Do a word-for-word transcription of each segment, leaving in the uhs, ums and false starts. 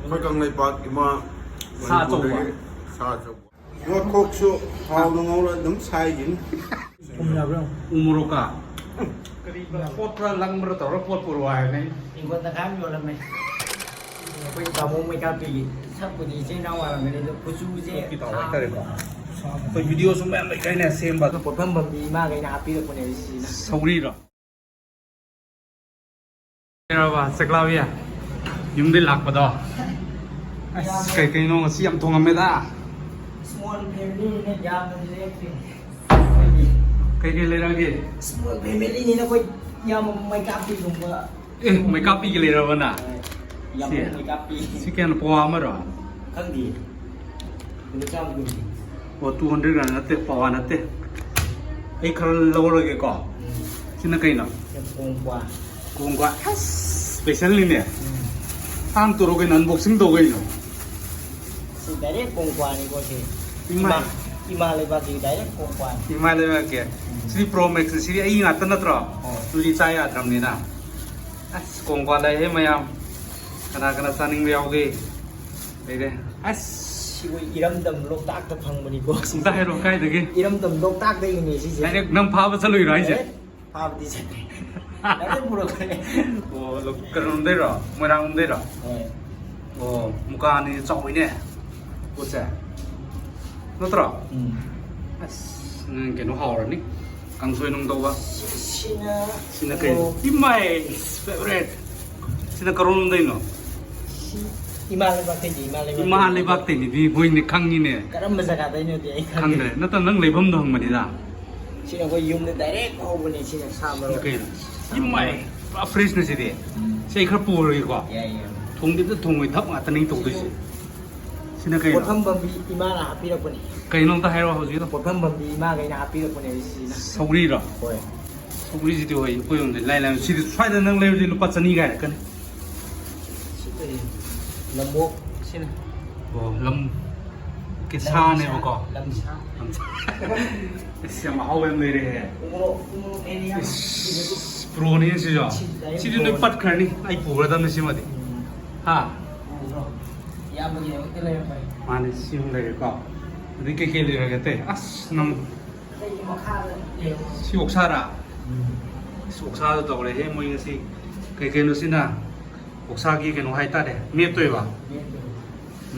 ꯑꯩꯈꯣꯏ ꯀꯪꯂꯩꯄꯥꯛ ꯏꯃꯥ ꯁꯥ ꯑꯆꯧꯕ꯫ ꯃꯅꯤꯄꯨꯔꯗꯒꯤ ꯁꯥ ꯑꯆꯧꯕ꯫ ꯉꯥꯈꯣꯛꯁꯨ ꯊꯥꯎꯗ ꯉꯧꯔ ꯑꯗꯨꯝ ꯁꯥꯏꯈꯤꯅꯤ꯫ ꯊꯨꯝ ꯌꯥꯕ꯭ꯔꯥ? ꯎ ꯃꯣꯔꯣꯛꯀ꯫ ꯀꯔꯤ ꯄꯣꯠꯄ꯭ꯔꯥ ꯂꯪꯕ꯭ꯔꯥ ꯇꯧꯔ ꯄꯣꯠ ꯄꯨꯔꯛꯑꯣ ꯍꯥꯏꯕꯅꯦ꯫ ꯏꯪꯈꯣꯜ ꯇꯪꯈꯥꯏ ꯑꯃ ꯌꯣꯜꯂꯝꯃꯦ꯫ ꯑꯩꯈꯣꯏ ꯇꯥꯃꯣ ꯃꯩꯀꯥꯞꯄꯤꯒꯤ ꯁꯛꯄꯨꯗꯤ ꯏꯆꯤꯟ ꯏꯅꯥꯎ ꯃꯥꯜꯂꯝꯒꯅꯤ, ꯑꯗꯣ ꯀꯨꯆꯨꯁꯦ ꯀꯤ ꯇꯧꯕ ꯍꯥꯏꯇꯥꯔꯦꯀꯣ꯫ ꯑꯩꯈꯣꯏ ꯚꯤꯗꯤꯑꯣꯁꯨ ꯃꯌꯥꯝ ꯂꯩꯈ꯭ꯔꯦꯅꯦ ꯁꯦꯝꯕ꯫ ꯄꯣꯠꯐꯝ ꯐꯝꯕꯤ ꯏꯃꯥꯈꯩꯅ ꯍꯥꯞꯄꯤꯔꯛꯄꯅꯦ ꯁꯤꯁꯤꯅ꯫ ꯁꯧꯒ꯭ꯔꯤꯔꯣ? ꯀꯩꯔꯕ, ꯆꯦꯛꯂꯥꯎꯕꯤ? ꯌꯨꯝꯗꯩ ꯂꯥꯛꯄꯗꯣ? ꯑꯁ, ꯀꯩꯀꯩꯅꯣ ꯉꯁꯤ ꯌꯥꯝ ꯊꯣꯡꯉꯝꯃꯦꯗ꯫ Small family ꯅꯤꯅ ꯌꯥꯝꯅꯗꯤ ꯂꯩꯔꯛꯇ꯭ꯔꯦ꯫ ꯀꯩꯀꯩ ꯂꯩꯔꯛꯑꯒꯦ? Small family ꯅꯤꯅ ꯑꯩꯈꯣꯏ ꯏꯌꯥꯝꯕ ꯃꯩꯀꯥꯞꯄꯤꯒꯨꯝꯕ꯫ ꯑꯦ, ꯃꯩꯀꯥꯞꯄꯤꯒꯤ ꯂꯩꯔꯕ ꯅ? ꯍꯣꯏ꯫ ꯌꯥꯝ ꯁꯤ? ꯃꯩꯀꯥꯞꯄꯤ꯫ ꯁꯤ ꯀꯌꯥꯅꯣ, ꯄꯋꯥ ꯑꯃꯔꯣ? ꯈꯪꯗꯦ꯫ ꯂꯨꯄꯥ ꯆꯥꯝꯃ ꯀꯨꯟ꯫ ꯑꯣ, two hundred gram ꯅꯠꯇꯦ, ꯄꯋꯥ ꯅꯠꯇꯦ꯫ ꯑꯩ ꯈꯔ ꯂꯧꯔꯒꯦꯀꯣ꯫ ꯎꯝ꯫ ꯁꯤꯅ ꯀꯩꯅꯣ? ꯀꯣꯡꯀ꯭ꯋꯥ꯫ ꯀꯣꯡꯀ꯭ꯋꯥ꯫ ꯑꯁ, special ꯅꯤꯅꯦ꯫ ꯎꯝ꯫ ꯊꯥꯡ ꯇꯧꯔꯣ ꯀꯩꯅꯣ, unboxing ꯇꯧ ꯀꯩꯅꯣ꯫ ꯁꯤ direct ꯀꯣꯡꯀ꯭ꯋꯥꯅꯤꯀꯣ ꯁꯤ꯫ ꯏꯃꯥ꯫ ꯏꯃꯥ, ꯏꯃꯥ ꯂꯩꯕꯥꯛꯀꯤ direct ꯀꯣꯡꯀ꯭ꯋꯥꯅꯤ꯫ ꯏꯃꯥ ꯂꯩꯕꯥꯛꯀꯤ꯫ ꯎꯝ꯫ ꯁꯤꯗꯤ Pro Max ꯅꯤ, ꯁꯤꯗꯤ ꯑꯩ ꯉꯥꯛꯇ ꯅꯠꯇ꯭ꯔꯣ? ꯍꯣꯏ꯫ ꯑꯗꯨꯗꯤ ꯆꯥ ꯌꯥꯗ꯭ꯔꯕꯅꯤꯅ꯫ ꯑꯁ, ꯀꯣꯡꯀ꯭ꯋꯥ ꯂꯩꯍꯦ ꯃꯌꯥꯝ꯫ ꯀꯅꯥ ꯀꯅꯥ ꯆꯥꯅꯤꯡꯕ ꯌꯥꯎꯒꯦ? ꯂꯩꯔꯦ꯫ ꯑꯁ꯫ ꯁꯤ ꯑꯩꯈꯣꯏ ꯏꯔꯝꯗꯝ ꯂꯣꯛꯇꯥꯛꯇ ꯐꯪꯕꯅꯤꯀꯣ꯫ ꯑꯝꯇ ꯍꯥꯏꯔꯣ, ꯀꯥꯏꯗꯒꯤ? ꯏꯔꯝꯗꯝ ꯂꯣꯛꯇꯥꯛꯇꯒꯤꯅꯦ ꯁꯤꯁꯦ꯫ Direct ꯅꯪ ꯐꯥꯕ ꯆꯠꯂꯨꯏꯔꯣ ꯍꯥꯏꯁꯦ? Direct ꯐꯥꯕꯗꯤ ꯆꯠꯇꯦ꯫ Direct ꯄꯨꯔꯛꯄꯅꯦ꯫ ꯑꯣ, ꯂꯣꯛ-, ꯀꯩꯅꯣꯝꯗꯩꯔꯣ? ꯃꯣꯏꯔꯥꯡꯂꯣꯝꯗꯩꯔꯣ? ꯍꯣꯏ꯫ ꯑꯣ, ꯃꯨꯀꯥꯅꯤ ꯆꯥꯎꯋꯤꯅꯦ ꯄꯣꯠꯁꯦ꯫ ꯅꯠꯇ꯭ꯔꯣ? ꯎꯝ꯫ ꯑꯁ, ꯅꯪ ꯀꯩꯅꯣ ꯍꯥꯎꯔꯅꯤ꯫ ꯀꯥꯡꯁꯣꯏ ꯅꯨꯡ ꯇꯧꯕ꯫ ꯁꯤꯅ ꯁꯤꯅ ꯀꯩꯅꯣ? ꯃꯣꯔꯣꯛ꯫ ꯏꯃꯥꯏ, favourite꯫ ꯁꯤꯅ ꯀꯔꯣꯝꯗꯩꯅꯣ? ꯁꯤ ꯏꯃꯥ ꯂꯩꯕꯥꯛꯇꯩꯅꯤ, ꯏꯃꯥ ꯂꯩꯕꯥꯛꯇꯩꯅꯤ꯫ ꯏꯃꯥ ꯂꯩꯕꯥꯛꯇꯩꯅꯤꯗꯤ ꯃꯣꯏꯅꯤ ꯈꯪꯉꯤꯅꯦ꯫ ꯀꯔꯝꯕ ꯖꯒꯥꯗꯩꯅꯣꯗꯤ ꯑꯩ ꯈꯪꯗꯦ꯫ ꯈꯪꯗ꯭ꯔꯦ꯫ ꯅꯠꯇ꯭ꯔ ꯅꯪ ꯂꯩꯐꯝꯗꯣ ꯍꯪꯕꯅꯤꯗ꯫ ꯁꯤꯅ ꯑꯩꯈꯣꯏ ꯌꯨꯝꯗ direct ꯍꯧꯕꯅꯦ, ꯁꯤꯅ ꯁꯥ ꯃꯔꯣꯏ꯫ ꯀꯩꯅꯣ? ꯏꯃꯥꯏ, ꯄꯨꯔꯥ fresh ꯅꯦ ꯁꯤꯗꯤ꯫ ꯎꯝ꯫ ꯁꯤ ꯑꯩ ꯈꯔ ꯄꯨꯔꯒꯦꯀꯣ꯫ ꯌꯥꯏ, ꯌꯥꯏ꯫ ꯊꯣꯡꯗꯦꯗ, ꯊꯣꯡꯉꯣꯏ, ꯊꯛ ꯉꯥꯛꯇꯅꯤ ꯇꯧꯗꯣꯏꯁꯦ꯫ ꯁꯤꯅ ꯀꯩꯅꯣ? ꯄꯣꯠꯐꯝ ꯐꯝꯕꯤ ꯏꯃꯥꯅ ꯍꯥꯞꯄꯤꯔꯛꯄꯅꯦ꯫ ꯀꯩꯅꯣ ꯑꯝꯇ ꯍꯥꯏꯔꯛꯑꯣ ꯍꯧꯖꯤꯛꯀꯤꯗꯣ꯫ ꯄꯣꯠꯐꯝ ꯐꯝꯕꯤ ꯏꯃꯥꯈꯩꯅ ꯍꯥꯞꯄꯤꯔꯛꯄꯅꯦ ꯁꯤꯁꯤꯅ꯫ ꯁꯧꯒ꯭ꯔꯤꯔꯣ? ꯍꯣꯏ꯫ ꯁꯧꯒ꯭ꯔꯤꯁꯤꯗꯤ ꯍꯣꯏ, ꯑꯩꯈꯣꯏꯔꯣꯝꯗ ꯏꯂꯥꯏ ꯂꯥꯏ꯫ ꯁꯤꯗꯤ ꯁ꯭ꯋꯥꯏꯗ ꯅꯪ ꯂꯩꯔꯨꯗꯤ ꯂꯨꯄꯥ ꯆꯅꯤꯒ ꯍꯥꯏꯔꯛꯀꯅꯤ꯫ ꯁꯤ ꯀꯔꯤ? ꯂꯝꯑꯣꯛ ꯁꯤꯅ꯫ ꯑꯣ, ꯂꯝ, ꯀꯦ-, ꯂꯝꯁꯥ, ꯁꯥꯅꯦꯕꯀꯣ꯫ ꯂꯝꯁꯥ꯫ ꯂꯝꯁꯥ꯫ ꯑꯁ, ꯌꯥꯝ ꯑꯍꯥꯎꯕ ꯌꯥꯝ ꯂꯩꯔꯦꯍꯦ꯫ ꯎꯃꯣꯔꯣꯛ, ꯎꯃꯣꯔꯣꯛ ꯂꯩꯔꯦ ꯌꯥꯝ꯫ ꯏꯁ, ꯄ꯭ꯔꯣꯅꯤ ꯁꯤꯁꯨ꯫ ꯁꯤ ꯗꯥꯏꯔꯦꯛ ꯁꯤꯗꯤ ꯅꯣꯏ ꯄ꯭ꯔꯣꯅꯤ꯫ ꯄꯠꯈ꯭ꯔꯅꯤ꯫ ꯑꯩ ꯄꯨꯒꯗꯕꯅꯤ ꯁꯤꯃꯗꯤ꯫ ꯎꯝ꯫ ꯍꯥ? ꯎꯕ꯭ꯔꯣ? ꯏꯌꯥꯝꯕꯒꯤ ꯑꯃꯨꯛꯇ ꯂꯩꯔꯝꯃꯦ꯫ ꯃꯥꯅꯦ, ꯁꯤ ꯑꯃ ꯂꯩꯔꯦꯀꯣ꯫ ꯑꯗꯩ ꯀꯩꯀꯩ ꯂꯩꯔꯒꯦ ꯑꯇꯩ? ꯑꯁ, ꯅꯪ ꯑꯇꯩ ꯃꯈꯥꯗ ꯂꯩꯔꯝꯃꯣ꯫ ꯁꯤ ꯑꯣꯛꯁꯥꯔꯥ? ꯎꯝ꯫ ꯑꯁ, ꯑꯣꯛꯁꯥꯗꯣ ꯇꯧꯔꯦꯍꯦ ꯃꯣꯏ ꯉꯁꯤ꯫ ꯀꯩ ꯀꯩꯅꯣ ꯁꯤꯅ? ꯑꯣꯛꯁꯥꯒꯤ ꯀꯩꯅꯣ ꯍꯥꯏꯇꯥꯔꯦ, ꯃꯦꯠꯇꯣꯏꯕ꯫ ꯃꯦꯠꯇꯣꯏꯕ꯫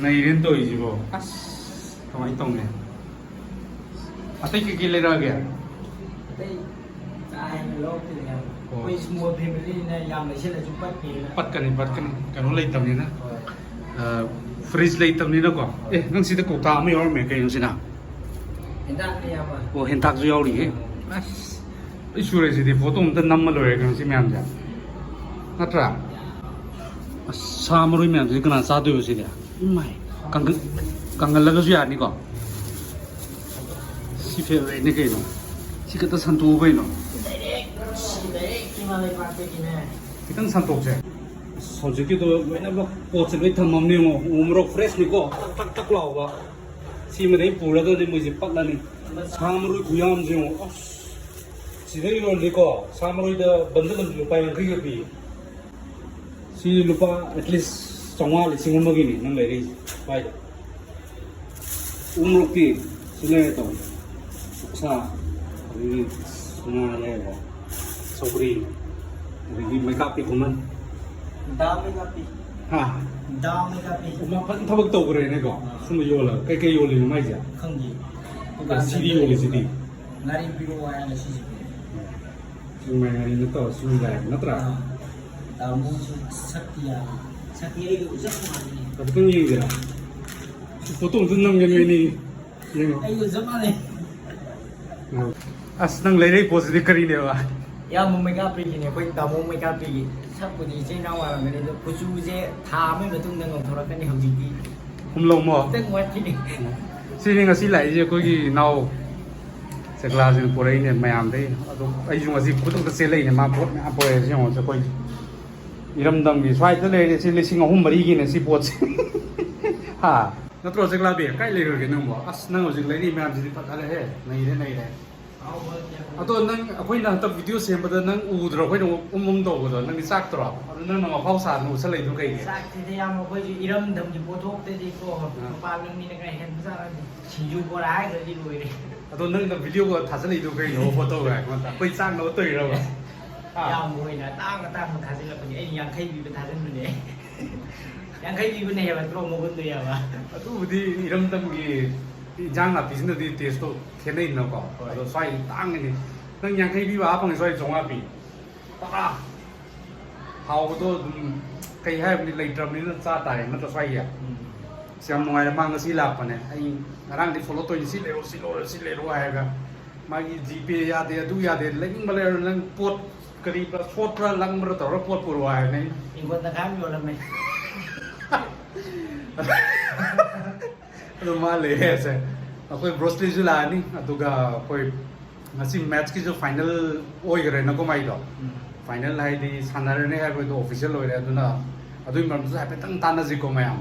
ꯅꯩꯔꯦꯅ ꯇꯧꯔꯤꯁꯤꯕꯣ꯫ ꯑꯁ, ꯀꯃꯥꯏꯅ ꯇꯧꯅꯤ? ꯑꯇꯩ ꯀꯩꯀꯩ ꯂꯩꯔꯛꯑꯒꯦ? ꯑꯇꯩ ꯀꯥ ꯍꯦꯟꯅ ꯂꯧꯔꯛꯇꯦꯗ, ꯏꯌꯥꯝꯕ꯫ ꯑꯣ꯫ ꯑꯩꯈꯣꯏ small family ꯅꯤꯅ ꯌꯥꯝ ꯂꯩꯁꯤꯜꯂꯁꯨ ꯄꯠꯈꯤꯅ꯫ ꯄꯠꯀꯅꯤ, ꯄꯠꯀꯅꯤ꯫ ꯀꯩꯅꯣ ꯂꯩꯇꯕꯅꯤꯅ꯫ ꯍꯣꯏ꯫ ꯑ, fridge ꯂꯩꯇꯕꯅꯤꯅꯀꯣ꯫ ꯑꯦ, ꯅꯪ ꯁꯤꯗ ꯀꯧꯇꯥ ꯑꯃ ꯌꯥꯎꯔꯝꯃꯦ, ꯀꯩꯅꯣ ꯁꯤꯅ? ꯍꯦꯟꯇꯥꯛꯅꯤ, ꯏꯌꯥꯝꯕ꯫ ꯑꯣ, ꯍꯦꯟꯇꯥꯛꯁꯨ ꯌꯥꯎꯔꯤꯌꯦ꯫ ꯑꯁ, ꯂꯣꯏ ꯁꯨꯔꯦ ꯁꯤꯗꯤ꯫ ꯐꯣꯇꯣ ꯑꯝꯇ ꯅꯝꯃ ꯂꯣꯏꯔꯦ ꯀꯩꯅꯣ ꯁꯤ ꯃꯌꯥꯝꯁꯦ꯫ ꯅꯠꯇ꯭ꯔꯥ? ꯑꯁ, ꯁꯥ ꯃꯔꯣꯏ ꯃꯌꯥꯝꯁꯤꯗꯤ ꯀꯅꯥ ꯆꯥꯗꯣꯏꯕ ꯁꯤꯗꯤ? ꯏꯃꯥꯏ꯫ ꯀꯪꯍꯜ-, ꯀꯪꯍꯜꯂꯒꯁꯨ ꯌꯥꯅꯤꯀꯣ? ꯁꯤ favourite ꯅꯤ ꯀꯩꯅꯣ꯫ ꯁꯤ ꯈꯛꯇ ꯁꯟꯇꯣꯛꯎ ꯀꯩꯅꯣ꯫ Direct, direct ꯏꯃꯥ ꯂꯩꯕꯥꯛꯇꯒꯤꯅꯦ꯫ ꯈꯤꯇꯪ ꯁꯟꯇꯣꯛꯁꯦ꯫ ꯑꯁ, ꯍꯧꯖꯤꯛꯀꯤꯗꯣ ꯂꯣꯏꯅꯃꯛ ꯄꯣꯠꯁꯦ ꯂꯣꯏ ꯊꯝꯃꯝꯅꯦ ꯌꯦꯡꯉꯣ꯫ ꯎ ꯃꯣꯔꯣꯛ fresh ꯅꯤꯀꯣ꯫ ꯇꯛ ꯇꯛ ꯇꯛ ꯂꯥꯎꯕ꯫ ꯁꯤꯃꯗꯤ ꯑꯩ ꯄꯨꯔꯗꯧꯅꯤ, ꯃꯣꯏꯁꯦ ꯄꯠꯂꯅꯤ꯫ ꯁꯥ ꯃꯔꯣꯏ ꯈꯨꯌꯥꯝꯁꯦ ꯌꯦꯡꯉꯣ꯫ ꯑꯁ, ꯁꯤꯗ ꯌꯣꯜꯂꯤꯀꯣ꯫ ꯁꯥ ꯃꯔꯣꯏꯗ bundle ꯑꯃꯗ ꯂꯨꯄꯥ ꯌꯥꯡꯈꯩꯒ ꯄꯤ꯫ ꯁꯤ ꯂꯨꯄꯥ at least ꯆꯥꯝꯃꯉꯥ, ꯂꯤꯁꯤꯡ ꯑꯃꯒꯤꯅꯤ ꯅꯪ ꯂꯩꯔꯛꯏꯁꯦ ꯁ꯭ꯋꯥꯏꯗ꯫ ꯎ ꯃꯣꯔꯣꯛꯇꯤ ꯁꯤ ꯂꯩꯔꯦ ꯇꯧ꯫ ꯁꯥ, ꯑꯗꯒꯤ ꯉꯥ ꯂꯩꯔꯦ, ꯁꯧꯒ꯭ꯔꯤ, ꯑꯗꯒꯤ ꯃꯩꯀꯥꯞꯄꯤ ꯈꯨꯃꯟ꯫ ꯗꯥꯝ ꯃꯩꯀꯥꯞꯄꯤ꯫ ꯍꯥ? ꯗꯥꯝ ꯃꯩꯀꯥꯞꯄꯤ꯫ ꯃꯥ ꯐꯖꯅ ꯊꯕꯛ ꯇꯧꯈ꯭ꯔꯦꯅꯦꯀꯣ꯫ ꯁꯨꯝꯕ ꯌꯣꯜꯂꯒ ꯀꯩꯀꯩ ꯌꯣꯜꯂꯤꯅꯣ ꯃꯥꯏꯁꯦ? ꯈꯪꯗꯦ꯫ ꯁꯤꯗꯤ ꯌꯣꯜꯂꯤꯁꯤꯗꯤ꯫ ꯉꯥꯔꯤ ꯄꯤꯔꯛꯑꯣ ꯍꯥꯏꯔꯒ ꯁꯤꯁꯦ ꯄꯤꯔꯛꯑꯦ꯫ ꯆꯤꯡꯃꯥꯏ ꯉꯥꯔꯤ ꯅꯠꯇꯕ ꯁꯤꯒꯨꯝꯕ ꯂꯩꯔꯦ ꯅꯠꯇ꯭ꯔꯥ? ꯑꯥ꯫ ꯇꯥꯃꯣꯁꯨ ꯁꯛꯇꯤ ꯌꯥꯏ꯫ ꯁꯛꯇꯤ ꯑꯩꯒ ꯆꯞ ꯃꯥꯟꯅꯩ꯫ ꯈꯤꯇꯪ ꯌꯦꯡꯁꯤꯔꯥ? ꯁꯤ ꯐꯣꯇꯣ ꯑꯝꯇ ꯅꯝꯒꯦ ꯅꯣꯏꯅꯤ꯫ ꯌꯦꯡꯉꯣ꯫ ꯑꯩꯒ ꯆꯞ ꯃꯥꯟꯅꯩ꯫ ꯑꯁ, ꯅꯪ ꯂꯩꯔꯛꯏ ꯄꯣꯠꯁꯤꯗꯤ ꯀꯔꯤꯅꯦꯕ? ꯏꯌꯥꯝꯕ ꯃꯩꯀꯥꯞꯄꯤꯒꯤꯅꯦ, ꯑꯩꯈꯣꯏ ꯇꯥꯃꯣ ꯃꯩꯀꯥꯞꯄꯤꯒꯤ꯫ ꯁꯛꯄꯨꯗꯤ ꯏꯆꯤꯟ ꯏꯅꯥꯎ ꯃꯥꯟꯅꯕꯅꯤ, ꯑꯗꯣ ꯀꯨꯆꯨꯁꯦ ꯊꯥ ꯑꯃꯒꯤ ꯃꯇꯨꯡꯗ ꯉꯧꯊꯣꯔꯛꯀꯅꯤ ꯍꯧꯖꯤꯛꯇꯤ꯫ ꯍꯨꯝꯂꯧꯃꯣ? ꯈꯤꯇꯪ ꯋꯥꯠꯈꯤꯅꯤ꯫ ꯁꯤꯅꯤ ꯉꯁꯤ ꯂꯥꯛꯏꯁꯦ ꯑꯩꯈꯣꯏꯒꯤ ꯏꯅꯥꯎ ꯆꯦꯛꯂꯥꯁꯤꯅ ꯄꯨꯔꯛꯏꯅꯦ ꯃꯌꯥꯝꯗꯩ꯫ ꯑꯗꯣ ꯑꯩꯁꯨ ꯉꯁꯤ ꯈꯨꯗꯛꯇ ꯆꯦꯜꯂꯛꯏꯅꯦ, ꯃꯥ ꯄꯣꯠ ꯃꯌꯥꯝ ꯄꯨꯔꯛꯑꯦ꯫ ꯁꯤ ꯌꯦꯡꯉꯣ, ꯑꯩꯈꯣꯏ ꯏꯔꯝꯗꯝꯒꯤ ꯁ꯭ꯋꯥꯏꯗ ꯂꯩꯔꯦ꯫ ꯁꯤ ꯂꯤꯁꯤꯡ ꯑꯍꯨꯝ ꯃꯔꯤꯒꯤꯅꯦ ꯁꯤ ꯄꯣꯠꯁꯦ꯫ ꯍꯥ? ꯅꯠꯇ꯭ꯔꯣ ꯆꯦꯛꯂꯥꯕꯤ? ꯀꯥꯏ ꯂꯩꯈ꯭ꯔꯒꯦ ꯅꯪꯕꯣ? ꯑꯁ, ꯅꯪ ꯍꯧꯖꯤꯛ ꯂꯩꯔꯤ ꯃꯌꯥꯝꯁꯤꯗꯤ ꯐꯖꯔꯦꯍꯦ꯫ ꯅꯩꯔꯦ, ꯅꯩꯔꯦ꯫ ꯑꯗꯣ ꯅꯪ, ꯑꯩꯈꯣꯏꯅ ꯍꯟꯗꯛ ꯚꯤꯗꯤꯑꯣ ꯁꯦꯝꯕꯗ ꯅꯪ ꯎꯗ꯭ꯔꯣ? ꯑꯩꯈꯣꯏꯅ ꯎꯝ ꯎꯝ ꯇꯧꯕꯗꯣ ꯅꯪꯗꯤ ꯆꯥꯛꯇ꯭ꯔꯣ? ꯑꯗꯣ ꯅꯪꯅ ꯃꯐꯥꯎ ꯁꯥꯗꯅ ꯎꯠꯁꯜꯂꯛꯏꯗꯣ ꯀꯩꯒꯤ? ꯆꯥꯛꯇꯤꯗ ꯌꯥꯝ ꯑꯩꯈꯣꯏꯁꯨ ꯏꯔꯝꯗꯝꯒꯤ ꯄꯣꯠꯊꯣꯛꯇꯗꯤꯀꯣ ꯑꯥ꯫ ꯃꯄꯥꯟ ꯂꯝꯒꯤꯅ ꯀꯩ ꯍꯦꯟꯕ ꯆꯥꯔꯗꯤ ꯁꯤꯡꯖꯨ ꯕꯣꯔꯥ ꯍꯥꯏꯈ꯭ꯔꯗꯤ ꯂꯣꯏꯔꯦ꯫ ꯑꯗꯣ ꯅꯪꯅ ꯚꯤꯗꯤꯑꯣꯒ ꯊꯥꯖꯜꯂꯛꯏꯗꯣ ꯀꯩꯅꯣ? ꯐꯣꯇꯣꯒ ꯑꯩꯉꯣꯟꯗ ꯑꯩꯈꯣꯏ ꯆꯥꯛꯅꯕ ꯇꯧꯔꯤꯔꯕ? ꯑꯥ꯫ ꯌꯥꯝ ꯑꯣꯏꯅ ꯑꯇꯥꯡ ꯑꯇꯥꯡꯕ ꯊꯥꯖꯤꯜꯂꯛꯄꯅꯦ꯫ ꯑꯩꯅ ꯌꯥꯡꯈꯩ ꯄꯤꯕ ꯊꯥꯖꯤꯟꯕꯅꯦ꯫ ꯌꯥꯡꯈꯩ ꯄꯤꯕꯅ ꯍꯦꯜꯂꯛꯇ꯭ꯔꯣ ꯃꯒꯨꯟꯗꯣ ꯌꯥꯕ? ꯑꯗꯨꯕꯨꯗꯤ ꯏꯔꯝꯗꯝꯒꯤ ꯏꯟꯖꯥꯡ ꯅꯥꯄꯤꯁꯤꯅꯗꯤ ꯇꯦꯁꯇꯣ ꯈꯦꯠꯅꯩꯗꯅꯀꯣ꯫ ꯍꯣꯏ꯫ ꯑꯗꯣ ꯁ꯭ꯋꯥꯏꯗꯤ ꯇꯥꯡꯉꯤꯅꯦ꯫ ꯅꯪ ꯌꯥꯡꯈꯩ ꯄꯤꯕ ꯍꯥꯞꯄꯉꯩ ꯁ꯭ꯋꯥꯏ ꯆꯥꯝꯃꯉꯥ ꯄꯤ꯫ ꯄꯨꯔꯥ ꯍꯥꯎꯕꯗꯣ ꯑꯗꯨꯝ ꯀꯩ ꯍꯥꯏꯕꯅꯤ, ꯂꯩꯇ꯭ꯔꯕꯅꯤꯅ ꯆꯥ ꯇꯥꯔꯦ ꯅꯠꯇ꯭ꯔ ꯁ꯭ꯋꯥꯏꯒꯤ? ꯎꯝ꯫ ꯑꯁ, ꯌꯥꯝ ꯅꯨꯡꯉꯥꯏꯔꯦ꯫ ꯃꯥ ꯉꯁꯤ ꯂꯥꯛꯄꯅꯦ꯫ ꯑꯩ ꯉꯔꯥꯡꯗꯤ ꯐꯣꯂꯣ ꯇꯧꯔꯤꯅꯤ, "ꯁꯤ ꯂꯩꯔꯣ, ꯁꯤ ꯂꯩꯔꯣ, ꯁꯤ ꯂꯩꯔꯣ" ꯍꯥꯏꯔꯒ꯫ ꯃꯥꯒꯤ ꯖꯤꯄꯦ ꯌꯥꯗꯦ, ꯑꯗꯨ ꯌꯥꯗꯦ, ꯂꯩꯅꯤꯡꯕ ꯂꯩꯔꯣ, ꯅꯪ ꯄꯣꯠ ꯀꯔꯤ ꯁꯣꯠꯄ꯭ꯔꯥ ꯂꯪꯕ꯭ꯔꯥ ꯇꯧꯔꯒ ꯄꯣꯠ ꯄꯨꯔꯛꯑꯣ ꯍꯥꯏꯕꯅꯦ꯫ ꯏꯪꯈꯣꯜ ꯇꯪꯈꯥꯏ ꯑꯃ ꯌꯣꯜꯂꯝꯃꯦ꯫ ꯑꯗꯨ ꯃꯥ ꯂꯩꯔꯦꯁꯦ꯫ ꯑꯩꯈꯣꯏ ꯕ꯭ꯔꯣꯁꯂꯤꯁꯨ ꯂꯥꯛꯑꯅꯤ, ꯑꯗꯨꯒ ꯑꯩꯈꯣꯏ ꯉꯁꯤ ꯃꯦꯠꯁꯀꯤꯁꯨ ꯐꯥꯏꯅꯦꯜ ꯑꯣꯏꯈ꯭ꯔꯦꯅꯀꯣ ꯃꯥꯏꯗꯣ꯫ ꯎꯝ꯫ ꯐꯥꯏꯅꯦꯜ ꯍꯥꯏꯗꯤ ꯁꯥꯟꯅꯔꯅꯤ ꯍꯥꯏꯕꯗꯣ ꯑꯣꯐꯤꯁꯤꯌꯦꯜ ꯑꯣꯏꯔꯦ, ꯑꯗꯨꯅ ꯑꯗꯨꯒꯤ ꯃꯔꯝꯗꯁꯨ ꯍꯥꯏꯐꯦꯠꯇꯪ ꯇꯥꯟꯅꯁꯤꯀꯣ ꯃꯌꯥꯝ꯫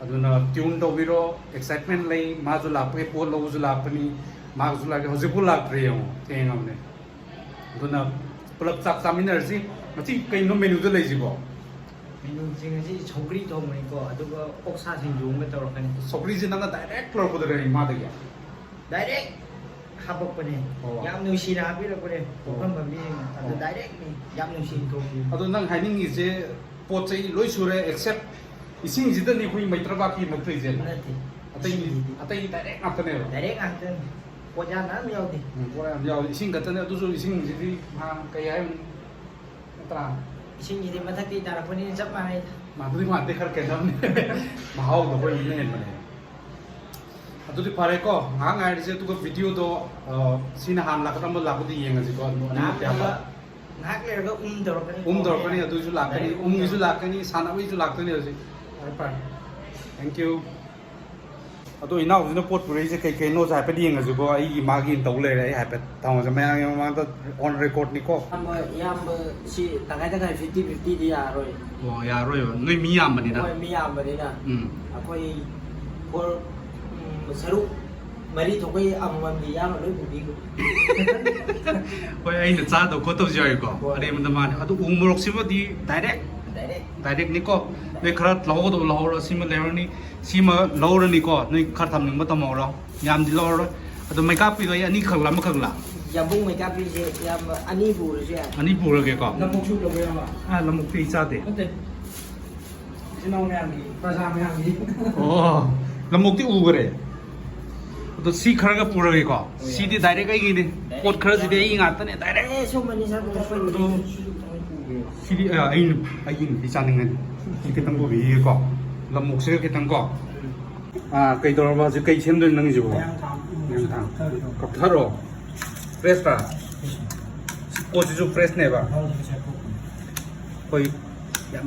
ꯑꯗꯨꯅ ꯇ꯭ꯌꯨꯟ ꯇꯧꯕꯤꯔꯣ, ꯑꯦꯛꯁꯥꯏꯠꯃꯦꯟ ꯂꯩ, ꯃꯥꯁꯨ ꯂꯥꯛꯄꯒꯤ ꯄꯣꯠ ꯂꯧꯕꯁꯨ ꯂꯥꯛꯄꯅꯤ, ꯃꯥꯁꯨ ꯂꯥꯛꯀꯦ, ꯍꯧꯖꯤꯛꯐꯥꯎ ꯂꯥꯛꯇ꯭ꯔꯤ ꯌꯦꯡꯉꯣ, ꯊꯦꯡꯉꯕꯅꯦ꯫ ꯑꯗꯨꯅ ꯄꯨꯂꯞ ꯆꯥꯛ ꯆꯥꯃꯤꯟꯅꯔꯁꯤ꯫ ꯉꯁꯤ ꯀꯩꯅꯣ ꯃꯦꯅꯨꯗ ꯂꯩꯁꯤꯕꯣ? ꯃꯦꯅꯨꯁꯦ ꯉꯁꯤ ꯁꯧꯒ꯭ꯔꯤ ꯊꯣꯡꯕꯅꯤꯀꯣ, ꯑꯗꯨꯒ ꯑꯣꯛꯁꯥ ꯁꯤꯡꯖꯨ ꯑꯃꯒ ꯇꯧꯔꯛꯀꯅꯤ꯫ ꯁꯧꯒ꯭ꯔꯤꯁꯦ ꯅꯪꯅ ꯗꯥꯏꯔꯦꯛ ꯂꯧꯔꯛꯄꯗꯨꯔ ꯏꯃꯥꯗꯒꯤ? ꯗꯥꯏꯔꯦꯛ ꯍꯥꯄꯛꯄꯅꯦ꯫ ꯑꯣ꯫ ꯌꯥꯝ ꯅꯨꯡꯁꯤꯅ ꯍꯥꯞꯄꯤꯔꯛꯄꯅꯦ꯫ ꯑꯣ꯫ ꯄꯣꯠꯐꯝ ꯐꯝꯕꯤꯁꯤꯡꯅ꯫ ꯑꯗꯨ ꯑꯣ꯫ ꯗꯥꯏꯔꯦꯛꯅꯤ꯫ ꯌꯥꯝ ꯅꯨꯡꯁꯤꯅ ꯊꯣꯡꯕꯤꯕꯅꯦ꯫ ꯑꯗꯣ ꯅꯪ ꯍꯥꯏꯅꯤꯡꯉꯤꯁꯦ ꯄꯣꯠ ꯆꯩ ꯂꯣꯏ ꯁꯨꯔꯦ, ꯑꯦꯛꯁꯦꯞ ꯏꯁꯤꯡꯁꯤꯗꯅꯤ ꯑꯩꯈꯣꯏ ꯃꯩꯇ꯭ꯔꯕꯥꯛꯀꯤ ꯃꯨꯛꯇꯣꯏꯁꯦ꯫ ꯅꯠꯇꯦ꯫ ꯑꯇꯩ, ꯏꯁꯤꯡꯁꯤꯗꯤ ꯑꯇꯩ ꯗꯥꯏꯔꯦꯛ ꯉꯥꯛꯇꯅꯦꯕ꯫ ꯗꯥꯏꯔꯦꯛ ꯉꯥꯛꯇꯅꯤ꯫ ꯄꯣꯠꯌꯥꯟ ꯃꯌꯥꯝ ꯌꯥꯎꯗꯦ꯫ ꯎꯝ, ꯄꯣꯠꯌꯥꯟ ꯌꯥꯎꯗꯦ꯫ ꯏꯁꯤꯡ ꯈꯛꯇꯅꯦ꯫ ꯑꯗꯨꯁꯨ ꯏꯁꯤꯡꯁꯤꯗꯤ ꯃꯥ ꯀꯩ ꯍꯥꯏꯔꯨꯅꯤ? ꯅꯠꯇ꯭ꯔꯥ? ꯏꯁꯤꯡꯁꯤꯗꯤ ꯃꯊꯛꯇꯒꯤ ꯇꯥꯔꯛꯄꯅꯤꯅ ꯆꯞ ꯃꯥꯟꯅꯩꯗ꯫ ꯃꯥꯟꯕꯨꯗꯤ ꯃꯥꯟꯗꯦ, ꯈꯔ ꯈꯦꯠꯅꯕꯅꯦ꯫ ꯃꯍꯥꯎꯗꯣ ꯑꯩꯈꯣꯏ ꯑꯗꯨꯅ ꯍꯦꯟꯕꯅꯦ꯫ ꯑꯗꯨꯗꯤ ꯐꯔꯦꯀꯣ, ꯉꯥꯏꯍꯥꯛ ꯉꯥꯏꯔꯁꯦ, ꯑꯗꯨꯒ ꯚꯤꯗꯤꯑꯣꯗꯣ, ꯑ, ꯁꯤꯅ ꯍꯥꯟꯅ ꯂꯥꯛꯀꯗ꯭ꯔꯥ ꯑꯃ ꯂꯥꯛꯄꯗꯤ ꯌꯦꯡꯉꯁꯤꯀꯣ, ꯑꯗꯨ ꯑꯅꯤꯃꯛꯇꯤ ꯉꯥꯏꯍꯥꯛ ꯍꯥꯞꯄ꯫ ꯂꯩꯔꯒ, ꯉꯥꯏꯍꯥꯛ ꯂꯩꯔꯒ ꯎꯝ ꯇꯧꯔꯛꯀꯅꯤ꯫ ꯎꯝ ꯇꯧꯔꯛꯀꯅꯤ, ꯑꯗꯨꯁꯨ ꯂꯥꯛꯀꯅꯤ, ꯗꯥꯏꯔꯦꯛ ꯎꯝꯒꯤꯁꯨ ꯎꯝ꯫ ꯂꯥꯛꯀꯅꯤ, ꯁꯥꯟꯅꯕꯒꯤꯁꯨ ꯂꯥꯛꯇꯣꯏꯅꯦ ꯍꯧꯖꯤꯛ꯫ ꯐꯔꯦ, ꯐꯔꯦ꯫ Thank you꯫ ꯑꯗꯣ ꯏꯅꯥꯎꯁꯤꯅ ꯄꯣꯠ ꯄꯨꯔꯛꯏꯁꯦ ꯀꯩ ꯀꯩꯅꯣꯁꯦ ꯍꯥꯏꯐꯦꯠ ꯌꯦꯡꯉꯁꯤꯀꯣ꯫ ꯑꯩꯒꯤ ꯃꯥꯒꯤ ꯇꯧ ꯂꯩꯔꯦ, ꯑꯩ ꯍꯥꯏꯐꯦꯠ ꯊꯝꯃꯁꯦ꯫ ꯃꯌꯥꯝꯒꯤ ꯃꯃꯥꯡꯗ on record ꯅꯤꯀꯣ꯫ ꯏꯌꯥꯝꯕ, ꯏꯌꯥꯝꯕ ꯁꯤ ꯇꯪꯈꯥꯏ ꯇꯪꯈꯥꯏ, fifty fifty ꯗꯤ ꯌꯥꯔꯣꯏ꯫ ꯑꯣ, ꯌꯥꯔꯣꯏꯕ꯫ ꯅꯣꯏ ꯃꯤ ꯌꯥꯝꯕꯅꯤꯅ꯫ ꯍꯣꯏ, ꯃꯤ ꯌꯥꯝꯕꯅꯤꯅ꯫ ꯎꯝ꯫ ꯑꯩꯈꯣꯏ ꯐꯣꯔ, ꯎꯝ, ꯁꯔꯨꯛ ꯃꯔꯤ ꯊꯣꯛꯄꯩ ꯑꯃꯃꯝꯒꯤ ꯌꯥꯝꯅ ꯂꯣꯏ ꯄꯨꯕꯤꯈꯣ꯫ ꯍꯣꯏ, ꯑꯩꯅ ꯆꯥꯗꯕ ꯈꯣꯠꯇꯕꯁꯨ ꯌꯥꯎꯏꯀꯣ꯫ ꯍꯣꯏ꯫ ꯑꯔꯦꯝꯕꯗ ꯃꯥꯅꯦ꯫ ꯑꯗꯨ ꯎ ꯃꯣꯔꯣꯛꯁꯤꯃꯗꯤ ꯗꯥꯏꯔꯦꯛ ꯗꯥꯏꯔꯦꯛ꯫ ꯗꯥꯏꯔꯦꯛꯅꯤꯀꯣ꯫ ꯅꯣꯏ ꯈꯔ ꯂꯧꯍꯧꯒꯗꯕ ꯂꯧꯍꯧꯔꯣ꯫ ꯁꯤꯃ ꯂꯩꯔꯅꯤ꯫ ꯁꯤꯃ ꯂꯧꯔꯅꯤꯀꯣ꯫ ꯅꯣꯏ ꯈꯔ ꯊꯝꯅꯤꯡꯕ ꯊꯝꯍꯧꯔꯣ꯫ ꯌꯥꯝꯗꯤ ꯂꯧꯔꯔꯣꯏ꯫ ꯑꯗꯣ ꯃꯩꯀꯥꯞꯄꯤꯗꯣ ꯑꯩ ꯑꯅꯤꯈꯛꯂ ꯑꯃꯈꯛꯂ? ꯌꯥꯝꯕꯨꯡ ꯃꯩꯀꯥꯞꯄꯤꯁꯦ ꯏꯌꯥꯝꯕ ꯑꯅꯤ ꯄꯨꯔꯁꯨ ꯌꯥꯏ꯫ ꯑꯅꯤ ꯄꯨꯔꯒꯦꯀꯣ꯫ ꯂꯧꯕꯨꯛꯁꯨ ꯂꯧꯕ ꯌꯥꯕ꯫ ꯑꯥ, ꯂꯧꯕꯨꯛꯇꯤ ꯑꯩ ꯆꯥꯗꯦ꯫ ꯅꯠꯇꯦ꯫ ꯏꯆꯤꯟ ꯏꯅꯥꯎ ꯃꯌꯥꯝꯒꯤ, ꯄ꯭ꯔꯖꯥ ꯃꯌꯥꯝꯒꯤ꯫ ꯑꯣ, ꯂꯧꯕꯨꯛꯇꯤ ꯎꯈꯔꯦ꯫ ꯑꯗꯣ ꯁꯤ ꯈꯔꯒ ꯄꯨꯔꯒꯦꯀꯣ꯫ ꯁꯤꯗꯤ ꯗꯥꯏꯔꯦꯛ ꯑꯩꯒꯤꯅꯦ꯫ ꯄꯣꯠ ꯈꯔꯁꯤꯗꯤ ꯑꯩꯒꯤ ꯉꯥꯛꯇꯅꯦ ꯗꯥꯏꯔꯦꯛ꯫ ꯑꯦ, ꯁꯨꯝꯕꯅꯤ ꯁꯥꯔ, ꯄꯨꯊꯣꯛꯄꯩ꯫ ꯑꯗꯣ ꯁꯤꯗꯤ, ꯑ, ꯑꯩꯅ, ꯑꯩꯒꯤꯅꯦ, ꯑꯩ ꯆꯥꯅꯤꯡꯉꯗꯤ꯫ ꯁꯤ ꯈꯤꯇꯪ ꯄꯨꯕꯤꯒꯦꯀꯣ꯫ ꯂꯧꯕꯨꯛꯁꯤꯒ ꯈꯤꯇꯪ ꯀꯣ꯫ ꯑꯥ, ꯀꯩꯗꯧꯔꯕ ꯍꯧꯖꯤꯛ? ꯀꯩ ꯁꯦꯝꯗꯣꯏꯅꯣ ꯅꯪꯒꯤꯁꯤꯕꯣ? ꯃꯌꯥꯡ ꯊꯥꯡ꯫ ꯃꯌꯥꯡ ꯊꯥꯡ꯫ ꯀꯛꯊꯔꯣ꯫ ꯐ꯭ꯔꯦꯁꯇ? ꯁꯤ ꯄꯣꯠꯁꯤꯁꯨ ꯐ꯭ꯔꯦꯁꯅꯦꯕ꯫ ꯑꯩꯈꯣꯏ ꯌꯥꯝ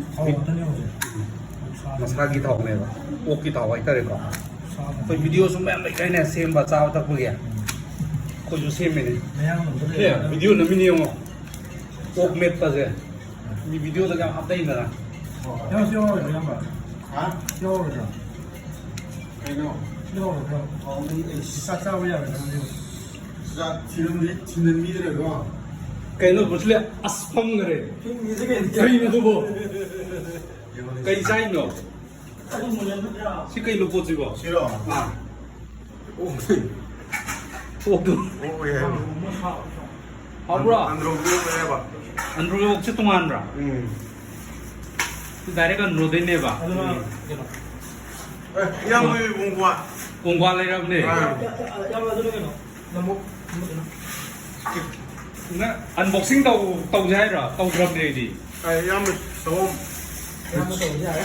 ꯃꯁꯥꯒꯤ ꯊꯥꯎꯅꯦꯕ, ꯑꯣꯛꯀꯤ ꯊꯥꯎ ꯍꯥꯏꯇꯥꯔꯦꯀꯣ꯫ ꯑꯩꯈꯣꯏ ꯚꯤꯗꯤꯑꯣꯁꯨ ꯃꯌꯥꯝ ꯂꯩꯈ꯭ꯔꯦꯅꯦ ꯁꯦꯝꯕ, ꯆꯥꯕ ꯊꯛꯄꯒꯤ꯫ ꯑꯩꯈꯣꯏꯁꯨ ꯁꯦꯝꯃꯤꯅꯦ꯫ ꯁꯦ, ꯚꯤꯗꯤꯑꯣ ꯅꯝꯃꯤꯅꯦ ꯌꯦꯡꯉꯣ꯫ ꯑꯣꯛ ꯃꯦꯠꯄꯁꯦ꯫ ꯃꯤ ꯚꯤꯗꯤꯑꯣꯁꯦ ꯌꯥꯝ ꯍꯥꯞꯅꯩꯗꯅ꯫ ꯀꯩꯅꯣ? ꯆꯥꯛ ꯆꯥꯕ ꯌꯥꯔꯣꯏꯗ꯭ꯔꯣ? ꯆꯥꯛ ꯊꯤꯔꯝꯗ꯭ꯔꯤ, ꯊꯤꯟꯍꯟꯕꯤꯗ꯭ꯔꯦꯀꯣ꯫ ꯀꯩꯅꯣ, ꯕꯨꯁꯂꯦ? ꯑꯁ, ꯐꯝꯈ꯭ꯔꯦ꯫ ꯀꯩꯅꯣ ꯑꯗꯨꯕꯣ? ꯀꯩ ꯆꯥꯏꯅꯣ? ꯁꯤ ꯀꯩꯅꯣ ꯄꯣꯠꯁꯤꯕꯣ? ꯁꯤꯔꯣ? ꯑꯥ꯫ ꯑꯣꯛ꯫ ꯑꯣꯛꯇꯨ꯫ ꯑꯣꯛ ꯑꯣꯏ ꯍꯥꯏꯕ꯫ ꯍꯥꯎꯕ꯭ꯔꯣ? ꯑꯟꯗ꯭ꯔꯣꯒꯤ ꯑꯣꯛ ꯑꯣꯏ ꯍꯥꯏꯕ꯫ ꯑꯟꯗ꯭ꯔꯣꯒꯤ ꯑꯣꯛꯁꯦ ꯇꯣꯉꯥꯟꯕ꯭ꯔꯥ? ꯎꯝ꯫ ꯁꯤ ꯗꯥꯏꯔꯦꯛ ꯑꯟꯗ꯭ꯔꯣꯗꯩꯅꯦꯕ꯫ ꯑꯗꯨꯅ ꯀꯩꯅꯣ? ꯑꯦ, ꯏꯌꯥꯝꯕꯒꯤ ꯎꯡꯋꯥ꯫ ꯎꯡꯋꯥ ꯂꯩꯔꯕꯅꯦ꯫ ꯑꯥ꯫ ꯏꯌꯥꯝꯕ, ꯑꯗꯨꯅ ꯀꯩꯅꯣ? ꯂꯝꯑꯣꯛ꯫ ꯅꯪ unboxing ꯇꯧ-, ꯇꯧꯁꯦ ꯍꯥꯏꯔꯣ? ꯇꯧꯗ꯭ꯔꯕꯅꯦ ꯑꯩꯗꯤ꯫ ꯑꯦ, ꯏꯌꯥꯝꯕ, ꯁꯪꯒꯣꯝ꯫ ꯏꯌꯥꯝꯕ ꯇꯧꯁꯦ ꯌꯥꯔꯦ꯫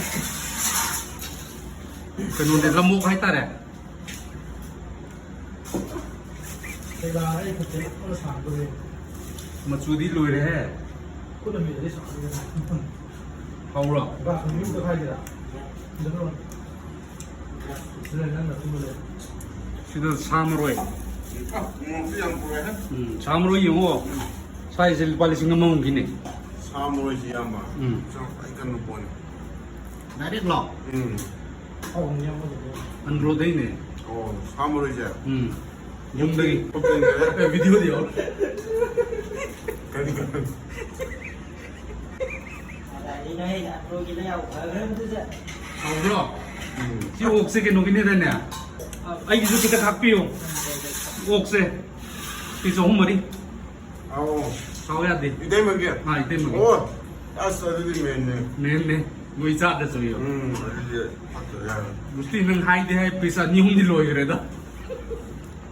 ꯀꯩꯅꯣꯅꯦ, ꯂꯝꯑꯣꯛ ꯍꯥꯏꯇꯥꯔꯦ꯫ ꯀꯩꯅꯥ ꯑꯩ ꯈꯨꯠꯁꯦ ꯂꯣꯏ ꯁꯥꯡꯗꯣꯔꯦ꯫ ꯃꯆꯨꯗꯤ ꯂꯣꯏꯔꯦꯍꯦ꯫ ꯈꯨꯠꯅ ꯃꯦꯠꯂꯗꯤ ꯁꯥꯡꯗꯣꯔꯦ꯫ ꯍꯥꯎꯕ꯭ꯔꯣ? ꯒ꯭ꯂꯥꯁ ꯑꯅꯤ ꯑꯝꯇ ꯈꯥꯏꯒꯦꯔꯥ? ꯁꯤꯗ ꯂꯣꯏꯔꯦ꯫ ꯁꯤꯗ ꯅꯪꯅ ꯑꯗꯨꯝꯕ ꯂꯩ꯫ ꯁꯤꯗ ꯁꯥ ꯃꯔꯣꯏ꯫ ꯑ, ꯃꯣꯔꯣꯛꯁꯨ ꯌꯥꯝ ꯄꯨꯔꯛꯑꯦ꯫ ꯎꯝ, ꯁꯥ ꯃꯔꯣꯏ ꯌꯦꯡꯉꯣ꯫ ꯁ꯭ꯋꯥꯏꯁꯦ ꯂꯨꯄꯥ ꯂꯤꯁꯤꯡ ꯑꯃꯃꯨꯛꯀꯤꯅꯦ꯫ ꯁꯥ ꯃꯔꯣꯏꯁꯤ ꯏꯌꯥꯝꯕ꯫ ꯎꯝ꯫ ꯆꯥꯎ ꯈ꯭ꯋꯥꯏ ꯀꯟꯕ ꯄꯣꯠꯅꯤ꯫ ꯗꯥꯏꯔꯦꯛꯂꯣ? ꯎꯝ꯫ ꯑꯟꯗ꯭ꯔꯣꯗꯩꯅꯦ꯫ ꯑꯣ, ꯁꯥ ꯃꯔꯣꯏꯁꯦ? ꯎꯝ꯫ ꯌꯨꯝꯗꯒꯤ꯫ ꯊꯣꯛꯆꯤꯟꯈ꯭ꯔꯦ꯫ ꯑꯦ, ꯚꯤꯗꯤꯑꯣꯗꯤ ꯌꯥꯎꯔꯦ꯫ ꯀꯔꯤ ꯀꯔꯤ? ꯍꯥꯎꯕ꯭ꯔꯣ? ꯎꯝ꯫ ꯁꯤ ꯑꯣꯛꯁꯦ ꯀꯩꯅꯣꯒꯤꯅꯦꯗꯅꯦ? ꯑꯩꯒꯤꯁꯨ ꯈꯤꯇ ꯈꯥꯛꯄꯤꯌꯨ꯫ ꯑꯣꯛꯁꯦ꯫ ꯄꯤꯁ ꯑꯍꯨꯝ ꯃꯔꯤ꯫ ꯑꯧ꯫ ꯁꯥꯎ ꯌꯥꯗꯦ꯫ ꯏꯇꯩꯃꯒꯤ? ꯑꯥ, ꯏꯇꯩꯃꯒꯤ꯫ ꯑꯣ, ꯑꯁ, ꯑꯗꯨꯗꯤ ꯃꯦꯟꯅꯦ꯫ ꯃꯦꯟꯅꯦ꯫ ꯅꯣꯏ ꯆꯥꯗ ꯆꯣꯌꯣ꯫ ꯎꯝ, ꯑꯗꯨꯗꯤ ꯐꯠꯇꯕ ꯌꯥꯔꯣꯏ꯫ ꯃꯨꯁꯇꯤ, ꯅꯪ ꯍꯥꯏꯗꯤ ꯍꯥꯏ, ꯄꯤꯁ ꯑꯅꯤ ꯑꯍꯨꯝꯗꯤ ꯂꯣꯏꯈ꯭ꯔꯦꯗ꯫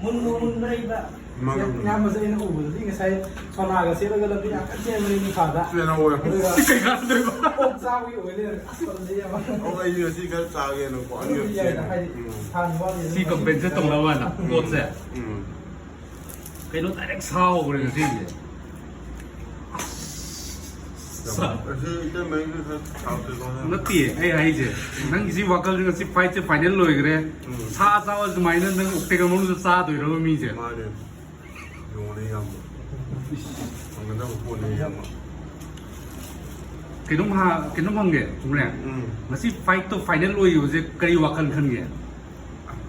ꯃꯨꯟꯕꯨ ꯃꯨꯟꯕ꯭ꯔꯥ ꯏꯕ? ꯃꯥꯅꯦ꯫ ꯏꯌꯥꯝꯕꯁꯦ ꯑꯩꯅ ꯎꯕꯗꯗꯤ ꯉꯁꯥꯏ ꯁꯣꯅꯥꯒ ꯁꯦꯠꯂꯒ ꯂꯝꯕꯤ ꯌꯥꯝ ꯀꯟꯅ ꯆꯦꯟꯕꯅꯤ ꯅꯤꯡꯈꯥꯗ꯫ ꯆꯦꯟꯍꯧꯋꯦ꯫ ꯑꯗꯨꯒ ꯁꯤ ꯀꯩ ꯀꯥꯟꯗꯣꯏꯕ? ꯑꯣꯛ ꯆꯥꯕꯒꯤ ꯑꯣꯏ ꯂꯩꯔꯝꯃꯦ꯫ ꯑꯁ, ꯐꯖꯩ ꯌꯥꯝ꯫ ꯑꯣ, ꯑꯩꯁꯨ ꯉꯁꯤ ꯈꯔ ꯆꯥꯒꯦꯅꯀꯣ, ꯑꯅꯤꯔꯛ ꯑꯗꯨꯗꯤ ꯌꯥꯏꯗ, ꯆꯦꯟ-, ꯍꯥꯏꯗꯤ ꯎꯝ꯫ ꯍꯥꯟꯅ ꯋꯥꯠꯂꯤ꯫ ꯁꯤ ꯀꯝꯄꯦꯟꯁꯦꯠ ꯇꯧꯅꯕ ꯍꯥꯏꯅ ꯄꯣꯠꯁꯦ꯫ ꯎꯝ꯫ ꯀꯩꯅꯣ ꯗꯥꯏꯔꯦꯛ ꯁꯥꯎꯈ꯭ꯔꯦ ꯉꯁꯤꯁꯦ꯫ ꯑꯁꯤ ꯏꯇꯩꯃꯒꯤ ꯈꯔ ꯁꯥꯎꯇꯦꯀꯣ ꯅꯪ꯫ ꯅꯠꯇꯦ, ꯑꯩ ꯍꯥꯏꯁꯦ, ꯅꯪꯒꯤꯁꯤ ꯋꯥꯈꯜꯁꯤ ꯉꯁꯤ ꯐꯥꯏꯠꯁꯦ ꯐꯥꯏꯅꯦꯜ ꯂꯣꯏꯈ꯭ꯔꯦ꯫ ꯎꯝ꯫ ꯁꯥ ꯆꯥꯕ ꯁꯨꯃꯥꯏꯅ ꯅꯪ ꯑꯣꯛꯇꯦꯒꯜ ꯃꯅꯨꯡꯗ ꯆꯥꯗꯣꯏꯔꯕ ꯃꯤꯁꯦ? ꯃꯥꯅꯦ꯫ ꯌꯦꯡꯉꯨꯅꯦ, ꯏꯌꯥꯝꯕ꯫ ꯐꯪꯒꯗꯕ ꯄꯣꯠꯅꯦ, ꯏꯌꯥꯝꯕ꯫ ꯀꯩꯅꯣꯝ ꯍꯥ-, ꯀꯩꯅꯣꯝ ꯍꯪꯒꯦ, ꯆꯨꯝꯂꯦ? ꯎꯝ꯫ ꯉꯁꯤ ꯐꯥꯏꯠꯇꯣ ꯐꯥꯏꯅꯦꯜ ꯑꯣꯏꯈꯤꯕꯁꯦ ꯀꯔꯤ ꯋꯥꯈꯜ ꯈꯟꯒꯦ?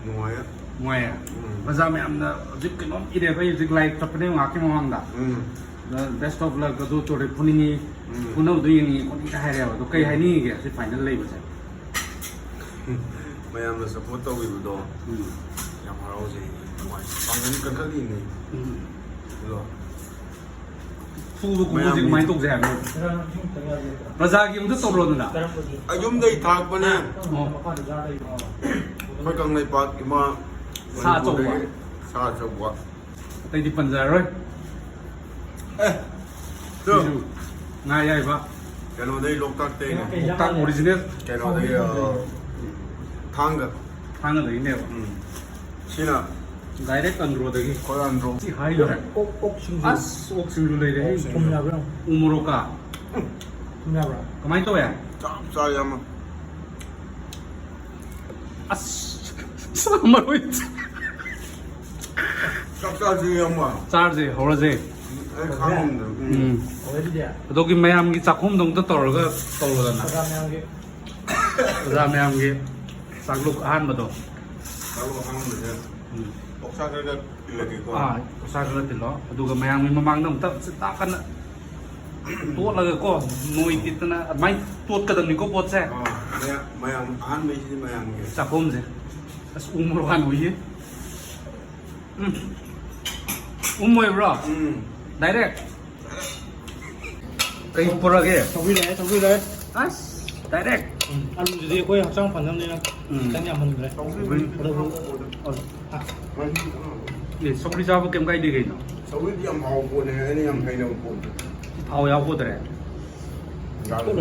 ꯅꯨꯡꯉꯥꯏꯌꯦ꯫ ꯅꯨꯡꯉꯥꯏꯌꯦ? ꯎꯝ꯫ ꯄ꯭ꯔꯖꯥ ꯃꯌꯥꯝꯅ ꯍꯧꯖꯤꯛ ꯀꯩꯅꯣꯝ ꯏꯔꯦꯕ, ꯑꯩ ꯍꯧꯖꯤꯛ ꯂꯥꯏꯛ ꯇꯞꯄꯅꯦ ꯉꯥꯏꯍꯥꯛꯀꯤ ꯃꯃꯥꯡꯗ꯫ ꯎꯝ꯫ ꯕꯦꯁ ꯑꯣꯐ ꯂꯛ ꯑꯗꯨ ꯇꯧꯔꯦ, ꯐꯨꯅꯤꯡꯉꯤ, ꯎꯝ꯫ ꯐꯨꯅꯕꯗꯣ ꯌꯦꯡꯅꯤꯡꯉꯤ ꯈꯣꯠꯅꯤꯡꯉꯤ ꯍꯥꯏꯔꯦꯕ꯫ ꯑꯗꯣ ꯀꯩ ꯍꯥꯏꯅꯤꯡꯉꯤꯒꯦ ꯁꯤ ꯐꯥꯏꯅꯦꯜ ꯂꯩꯕꯁꯦ? ꯃꯌꯥꯝꯅ ꯁꯞꯄꯣꯔꯠ ꯇꯧꯕꯤꯕꯗꯣ ꯎꯝ꯫ ꯌꯥꯝ ꯍꯔꯥꯎꯖꯩ, ꯅꯨꯡꯉꯥꯏ꯫ ꯄꯥꯡꯒꯜ ꯀꯟꯈꯠꯂꯤꯅꯦ꯫ ꯎꯝ꯫ ꯑꯗꯣ ꯐꯨꯕ ꯈꯣꯠꯄꯁꯦ ꯃꯌꯥꯝꯒꯤ ꯀꯃꯥꯏꯅ ꯇꯧꯁꯦ ꯍꯥꯏꯕꯅꯣ? ꯄ꯭ꯔꯖꯥꯒꯤ ꯑꯃꯨꯛꯇ ꯇꯧꯔꯣꯗꯅ꯫ ꯑꯩ ꯌꯨꯝꯗꯩ ꯊꯥꯔꯛꯄꯅꯦ꯫ ꯑꯣ꯫ ꯑꯩꯈꯣꯏ ꯀꯪꯂꯩꯄꯥꯛ ꯏꯃꯥ ꯁꯥ ꯑꯆꯧꯕ꯫ ꯃꯅꯤꯄꯨꯔꯗꯒꯤ ꯁꯥ ꯑꯆꯧꯕ꯫ ꯑꯇꯩꯗꯤ ꯄꯟꯖꯔꯔꯣꯏ꯫ ꯑꯦ, ꯇꯨ꯫ ꯁꯤꯁꯨ ꯉꯥ ꯑꯌꯥꯏꯕ꯫ ꯀꯩꯅꯣꯗꯩ, ꯂꯣꯛꯇꯥꯛꯇꯩꯅꯦ꯫ ꯂꯣꯛꯇꯥꯛ ꯑꯣꯔꯤꯖꯤꯅꯦꯜ꯫ ꯀꯩꯅꯣꯗꯒꯤ, ꯑ, ꯊꯥꯡꯒ꯫ ꯊꯥꯡꯒꯗꯒꯤꯅꯦꯕ꯫ ꯎꯝ꯫ ꯁꯤꯅ ꯗꯥꯏꯔꯦꯛ ꯑꯟꯗ꯭ꯔꯣꯗꯒꯤ꯫ ꯑꯩꯈꯣꯏ ꯑꯟꯗ꯭ꯔꯣ꯫ ꯁꯤ ꯍꯥꯏꯗꯣꯔꯦ꯫ ꯑꯣꯛ, ꯑꯣꯛꯁꯤꯡꯁꯨ ꯑꯁ, ꯑꯣꯛꯁꯤꯡꯁꯨ ꯂꯩꯔꯦ꯫ ꯊꯨꯝ ꯌꯥꯕ꯭ꯔꯥ? ꯎ ꯃꯣꯔꯣꯛꯀ꯫ ꯊꯨꯝ ꯌꯥꯕ꯭ꯔꯥ? ꯀꯃꯥꯏꯅ ꯇꯧꯋꯦ? ꯆꯞ ꯆꯥꯔꯦ, ꯏꯌꯥꯝꯕ꯫ ꯑꯁ, ꯃꯔꯣꯏ꯫ ꯆꯞ ꯆꯥꯔꯁꯤ, ꯏꯌꯥꯝꯕ꯫ ꯆꯥꯔꯁꯦ, ꯍꯧꯔꯁꯦ꯫ ꯑꯩ ꯈꯥꯡꯉꯝꯗ꯭ꯔꯦ꯫ ꯎꯝ꯫ ꯎꯝ꯫ ꯍꯧꯔꯦ ꯑꯗꯨꯗꯤ꯫ ꯑꯗꯨꯒꯤ ꯃꯌꯥꯝꯒꯤ ꯆꯥꯛꯈꯨꯝꯗ ꯑꯃꯨꯛꯇ ꯇꯧꯔꯒ ꯇꯧꯔꯣꯗꯅ꯫ ꯄ꯭ꯔꯖꯥ ꯃꯌꯥꯝꯒꯤ꯫ ꯄ꯭ꯔꯖꯥ ꯃꯌꯥꯝꯒꯤ ꯆꯥꯛꯂꯨꯛ ꯑꯍꯥꯟꯕꯗꯣ꯫ ꯃꯔꯨ ꯑꯍꯥꯟꯕꯁꯦ, ꯎꯝ, ꯑꯣꯛꯁꯥ ꯈꯔ ꯈꯔ ꯇꯤꯜꯂꯒꯦꯀꯣ꯫ ꯑꯥ, ꯑꯣꯛꯁꯥ ꯈꯔ ꯇꯤꯜꯂꯣ꯫ ꯑꯗꯨꯒ ꯃꯌꯥꯝꯒꯤ ꯃꯃꯥꯡꯗ ꯑꯃꯨꯛꯇ ꯇꯥꯛ ꯀꯟꯅ ꯇꯣꯠꯂꯒꯀꯣ, ꯅꯣꯏ ꯇꯤꯠꯇꯅ ꯑꯗꯨꯃꯥꯏꯅ ꯇꯣꯠꯀꯗꯕꯅꯤꯀꯣ ꯄꯣꯠꯁꯦ꯫ ꯑꯥ, ꯃꯌꯥꯝ, ꯃꯌꯥꯝ ꯑꯍꯥꯟꯕꯩꯁꯤꯗꯤ ꯃꯌꯥꯝꯒꯤ꯫ ꯆꯥꯛꯈꯣꯝꯁꯦ꯫ ꯑꯁ, ꯎ ꯃꯣꯔꯣꯛ ꯍꯥꯟꯅ ꯎꯏꯌꯦ꯫ ꯎꯝ꯫ ꯎꯝ ꯑꯣꯏꯕ꯭ꯔꯣ? ꯎꯝ꯫ Direct? ꯀꯩ ꯄꯨꯔꯛꯑꯒꯦ? ꯁꯧꯒ꯭ꯔꯤ ꯂꯩꯔꯦ, ꯁꯧꯒ꯭ꯔꯤ ꯂꯩꯔꯦ꯫ ꯑꯁ, direct? ꯎꯝ, ꯑꯂꯨꯁꯤꯗꯤ ꯑꯩꯈꯣꯏ ꯍꯛꯆꯥꯡ ꯐꯅꯕꯅꯤꯅ ꯎꯝ꯫ ꯈꯤꯇꯪ ꯌꯥꯝꯍꯟꯈ꯭ꯔꯦ꯫ ꯁꯧꯒ꯭ꯔꯤ꯫ ꯑꯗꯨꯕꯨ, ꯑ, ꯑꯦ, ꯁꯧꯒ꯭ꯔꯤ ꯆꯥꯕ ꯀꯩꯝ ꯀꯥꯏꯗꯦ ꯀꯩꯅꯣ? ꯁꯧꯒ꯭ꯔꯤꯗꯤ ꯌꯥꯝ ꯍꯥꯎꯕ ꯄꯣꯠꯅꯦ, ꯑꯩꯅ ꯌꯥꯝ ꯍꯩꯅꯕ ꯄꯣꯠꯅꯦ꯫ ꯊꯥꯎ ꯌꯥꯎꯗ꯭ꯔꯦ꯫ ꯌꯥꯗ꯭ꯔꯦ꯫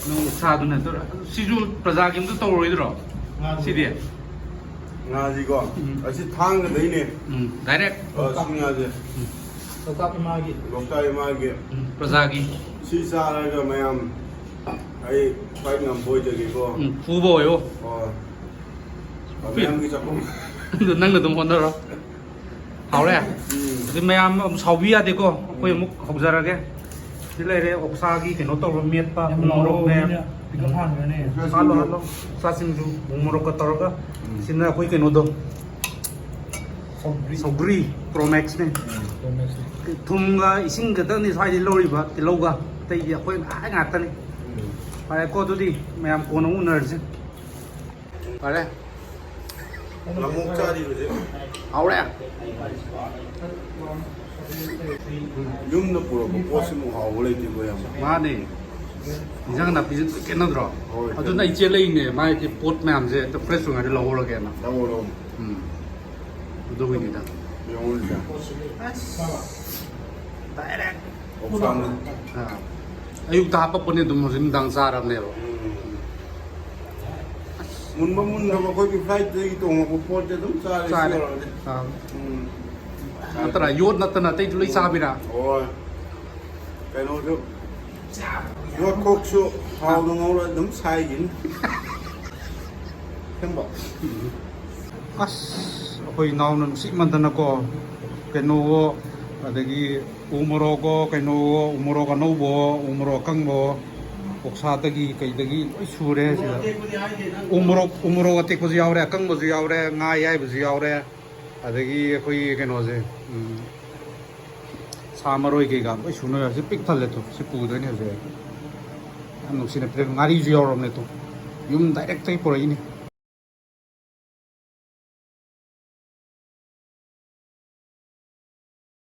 ꯅꯪ ꯁꯥꯗꯨ ꯅꯠꯇ꯭ꯔꯣ? ꯁꯤꯁꯨ ꯄ꯭ꯔꯖꯥꯒꯤ ꯑꯝꯇ ꯇꯧꯔꯣꯏꯗ꯭ꯔꯣ? ꯉꯥꯗꯨ꯫ ꯁꯤꯗꯤ? ꯉꯥꯁꯤꯀꯣ, ꯎꯝ꯫ ꯑꯁꯤ ꯊꯥꯡꯒꯗꯩꯅꯦ꯫ ꯎꯝ, direct꯫ ꯑ, ꯁꯤ ꯉꯥꯁꯦ꯫ ꯎꯝ꯫ ꯂꯣꯛꯇꯥꯛ ꯏꯃꯥꯒꯤ꯫ ꯂꯣꯛꯇꯥꯛ ꯏꯃꯥꯒꯤ꯫ ꯎꯝ, ꯄ꯭ꯔꯖꯥꯒꯤ꯫ ꯁꯤ ꯆꯥꯔꯒ ꯃꯌꯥꯝ ꯑꯩ ꯈ꯭ꯋꯥꯏ ꯉꯝꯕ ꯑꯣꯏꯖꯒꯦꯀꯣ꯫ ꯎꯝ, ꯐꯨꯕ ꯑꯣꯏꯌꯣ꯫ ꯍꯣꯏ꯫ ꯎꯝ꯫ ꯃꯌꯥꯝꯒꯤ ꯆꯥꯛꯈꯨꯝ꯫ ꯑꯗꯨ ꯅꯪꯅ ꯑꯗꯨꯝ ꯍꯣꯠꯅꯔꯣ꯫ ꯍꯥꯎꯔꯦ? ꯎꯝ꯫ ꯑꯗꯨ ꯃꯌꯥꯝ ꯑꯃꯨꯛ ꯁꯥꯎꯕꯤ ꯌꯥꯗꯦꯀꯣ꯫ ꯑꯩꯈꯣꯏ ꯑꯃꯨꯛ ꯍꯧꯖꯔꯒꯦ꯫ ꯁꯤ ꯂꯩꯔꯦ ꯑꯣꯛꯁꯥꯒꯤ ꯀꯩꯅꯣ ꯇꯧꯕ ꯃꯦꯠꯄ, ꯌꯥꯝ ꯎ ꯃꯣꯔꯣꯛꯅꯦ꯫ ꯂꯥꯎꯔꯕꯅꯤꯅ pickup ꯍꯥꯟꯈ꯭ꯔꯅꯤ꯫ ꯍꯥꯠꯂꯣ, ꯍꯥꯠꯂꯣ꯫ ꯁꯥꯁꯤꯡꯁꯨ ꯎ ꯃꯣꯔꯣꯛꯀ ꯇꯧꯔꯒ꯫ ꯎꯝ꯫ ꯁꯤꯅ ꯑꯩꯈꯣꯏ ꯀꯩꯅꯣꯗꯣ꯫ ꯁꯧꯒ꯭ꯔꯤ꯫ ꯁꯧꯒ꯭ꯔꯤ Pro Max ꯅꯦ꯫ ꯎꯝ, Pro Max ꯅꯦ꯫ ꯊꯨꯝꯒ ꯏꯁꯤꯡ ꯈꯛꯇꯅꯤ ꯁ꯭ꯋꯥꯏꯗꯩ ꯂꯧꯔꯤꯕ ꯇꯤꯜꯍꯧꯒ꯫ ꯑꯇꯩꯗꯤ ꯑꯩꯈꯣꯏ ꯉꯥꯏ ꯉꯥꯛꯇꯅꯤ꯫ ꯎꯝ꯫ ꯐꯔꯦꯀꯣ, ꯑꯗꯨꯗꯤ ꯃꯌꯥꯝ ꯀꯣꯟꯅ ꯑꯃꯨꯛ ꯎꯅꯔꯁꯤ꯫ ꯐꯔꯦ꯫ ꯂꯃꯣꯛ ꯆꯥꯔꯤ ꯍꯧꯖꯤꯛ꯫ ꯍꯥꯎꯔꯦ꯫ ꯌꯨꯝꯗ ꯄꯨꯔꯛꯄ ꯄꯣꯠꯁꯤꯃꯨꯛ ꯍꯥꯎꯕ ꯂꯩꯇꯦꯀꯣ, ꯏꯌꯥꯝꯕ꯫ ꯃꯥꯅꯦ꯫ ꯏꯟꯖꯥꯡ ꯅꯥꯄꯤꯁꯦ ꯂꯣꯏ ꯈꯦꯠꯅꯗ꯭ꯔꯣ? ꯍꯣꯏ, ꯑꯗꯨꯅ ꯈꯦꯠꯅꯩ꯫ ꯑꯩ ꯆꯦꯜꯂꯛꯏꯅꯦ, ꯃꯥꯒꯤ ꯄꯣꯠ ꯃꯌꯥꯝꯁꯦ ꯑꯝꯇ fresh ꯑꯣꯏꯉꯩꯗ ꯂꯧꯍꯧꯔꯒꯦꯅ꯫ ꯂꯧꯍꯧꯔꯣ꯫ ꯎꯝ꯫ ꯑꯗꯨꯒꯤꯅꯤꯗ꯫ ꯌꯦꯡꯉꯨꯅꯦ꯫ ꯑꯁ꯫ Direct꯫ ꯑꯣꯛꯁꯥꯅꯤ꯫ ꯑꯥ꯫ ꯑꯌꯨꯛꯇ ꯍꯥꯄꯛꯄꯅꯦ, ꯑꯗꯨꯝ ꯍꯧꯖꯤꯛ ꯅꯨꯡꯗꯥꯡ ꯆꯥꯔꯕꯅꯦꯕ꯫ ꯎꯝ꯫ ꯃꯨꯟꯕ ꯃꯨꯟꯗꯕ ꯑꯩꯈꯣꯏꯒꯤ flight ꯇꯒꯤ ꯇꯣꯡꯉꯛꯄ ꯄꯣꯠꯁꯦ ꯑꯗꯨꯝ ꯆꯥꯔꯦ, ꯁꯤ ꯆꯥꯔꯦ꯫ ꯌꯧꯔꯛꯑꯗꯤ꯫ ꯑꯥ꯫ ꯎꯝ꯫ ꯅꯠꯇ꯭ꯔꯥ, ꯌꯣꯠ ꯅꯠꯇꯅ ꯑꯇꯩꯁꯨ ꯂꯣꯏ ꯆꯥꯕꯤꯔꯥ? ꯍꯣꯏ꯫ ꯀꯩꯅꯣꯁꯨ, ꯌꯣꯠꯈꯣꯛꯁꯨ ꯊꯥꯎꯗ ꯉꯧꯔ ꯑꯗꯨꯝ ꯁꯥꯏꯈꯤꯅꯤ꯫ ꯑꯁꯦꯡꯕ꯫ ꯑꯁ, ꯑꯩꯈꯣꯏ ꯏꯅꯥꯎꯅ ꯅꯨꯡꯁꯤꯃꯟꯗꯅꯀꯣ, ꯀꯩꯅꯣꯋꯣ, ꯑꯗꯒꯤ ꯎ ꯃꯣꯔꯣꯛꯀꯣ, ꯀꯩꯅꯣꯋꯣ, ꯎ ꯃꯣꯔꯣꯛ ꯑꯅꯧꯕꯋꯣ, ꯎ ꯃꯣꯔꯣꯛ ꯑꯀꯪꯕꯋꯣ, ꯑꯣꯛꯁꯥꯗꯒꯤ ꯀꯩꯗꯒꯤ ꯂꯣꯏ ꯁꯨꯔꯦ ꯁꯤꯗ꯫ ꯎ ꯃꯣꯔꯣꯛ, ꯎ ꯃꯣꯔꯣꯛ ꯑꯇꯦꯛꯄꯁꯨ ꯌꯥꯎꯔꯦ, ꯑꯀꯪꯕꯁꯨ ꯌꯥꯎꯔꯦ, ꯉꯥ ꯑꯌꯥꯏꯕꯁꯨ ꯌꯥꯎꯔꯦ꯫ ꯑꯗꯒꯤ ꯑꯩꯈꯣꯏꯒꯤ ꯀꯩꯅꯣꯁꯦ, ꯎꯝ, ꯁꯥ ꯃꯔꯣꯏ ꯀꯩꯀꯥ ꯂꯣꯏ ꯁꯨꯅ ꯌꯥꯎꯔꯦ꯫ ꯁꯤ ꯄꯤꯛ ꯊꯜꯂꯦ ꯇꯨ꯫ ꯁꯤ ꯄꯨꯗꯣꯏꯅꯦ ꯍꯧꯖꯤꯛ꯫ ꯌꯥꯝ ꯅꯨꯡꯁꯤꯅ ꯄꯤꯔꯛ-, ꯉꯥꯔꯤꯁꯨ ꯌꯥꯎꯔꯕꯅꯦ ꯇꯨ꯫ ꯌꯨꯝ ꯗꯥꯏꯔꯦꯛꯇꯒꯤ ꯄꯨꯔꯛꯏꯅꯤ꯫